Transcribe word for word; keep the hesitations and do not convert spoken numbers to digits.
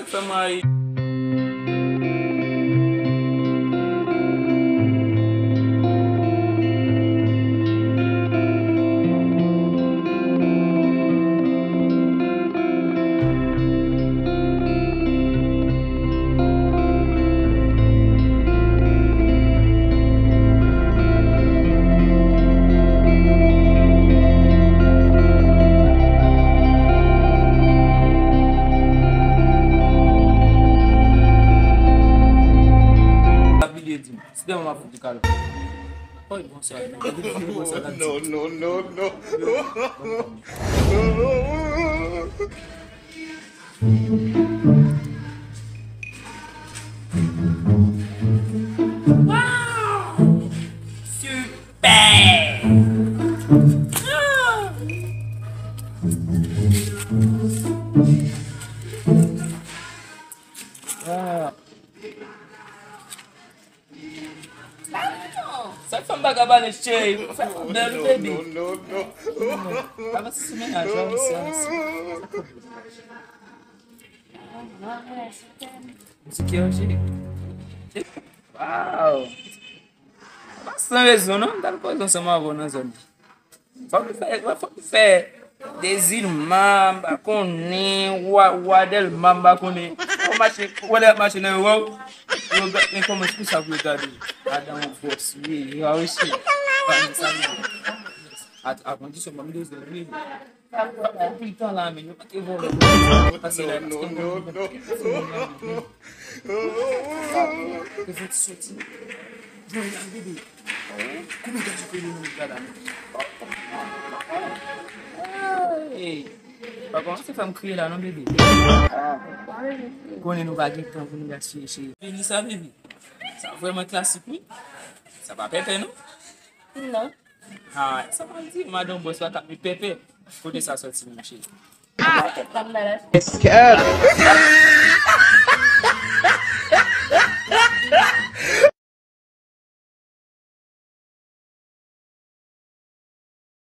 Fè m rayi. Ap vide di m. Si demen m ap fout ou kalòt. Oy, bonswa. Bonswa, Tati. No, no, no, no. Wow! Super! Ah. Sa k fè m pa ka pale, cheri? Fè m bèl, baby. Avanse sou mennaj, avanse, avanse. Misye ki anje? Wow! Pa san rezon, non, m t al koze ansanm avè w nan zòn nan. Fòk nou fè, fòk nou fè Dezilman, m pa konnen, Wa, Wa Dèlma, m pa konnen. Ou mache, ou lè ap mache nan yo, yo, yo, men kòman, se pou sa pou yo gade w. Madan yon bòs, wi, yo a resi. Pa gen sa, non. A, a kondisyon, ban m dezòd, wi. Pa pran anpil tan la, men yo pa te vòlè. Pase la, pase la. Te fè ti soti. Jwenn yon bebe. Kouman gason fè yon moun gada? Hey! Pa kòmanse fè m kriye la non, bebe. Konnen nou pa gen tan pou nou gaspiye, cheri. Vini sa, bebe. Sa vrèman klasik, wi. Sa pa pèpè, non? Non. Ah, sa pa di, madan bòs pa ka met pèpè. Kote sa soti, mon cheri? Ah, tèt la m nan la. Eskèt!